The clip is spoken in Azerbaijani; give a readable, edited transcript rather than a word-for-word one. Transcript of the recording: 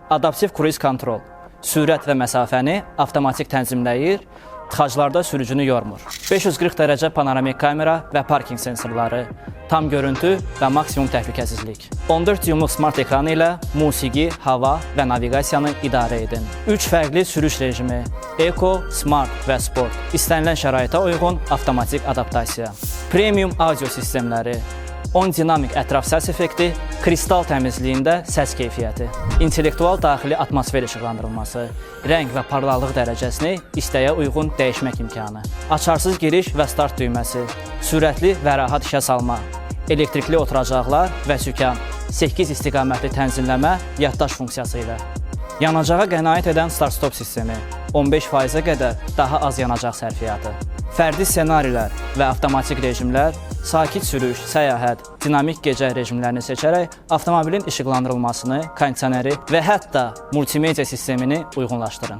Adaptiv kruiz kontrol sürət və məsafəni avtomatik tənzimləyir, tıxaclarda sürücünü yormur. 540 dərəcə panoramik kamera və parkinq sensorları, tam görüntü və maksimum təhlükəsizlik. 14 düymlük smart ekranı ilə musiqi, hava və naviqasiyanı idarə edin. 3 fərqli sürüş rejimi: Eco, Smart və Sport. İstənilən şəraitə uyğun avtomatik adaptasiya. Premium audio sistemləri, 10 dinamik ətraf səs effekti, kristal təmizliyində səs keyfiyyəti, intellektual daxili atmosfer işıqlandırılması, rəng və parlaqlıq dərəcəsini istəyə uyğun dəyişmək imkanı, açarsız giriş və start düyməsi, sürətli və rahat işə salma, elektrikli oturacaqlar və sükan, 8 istiqamətli tənzimləmə yaddaş funksiyası ilə. Yanacağa qənaət edən start-stop sistemi, 15%-ə qədər daha az yanacaq sərfiyyatı. Fərdi ssenarilər və avtomatik rejimlər, sakit sürüş, səyahət, dinamik gecə rejimlərini seçərək avtomobilin işıqlandırılmasını, kondisioneri və hətta multimedia sistemini uyğunlaşdırın.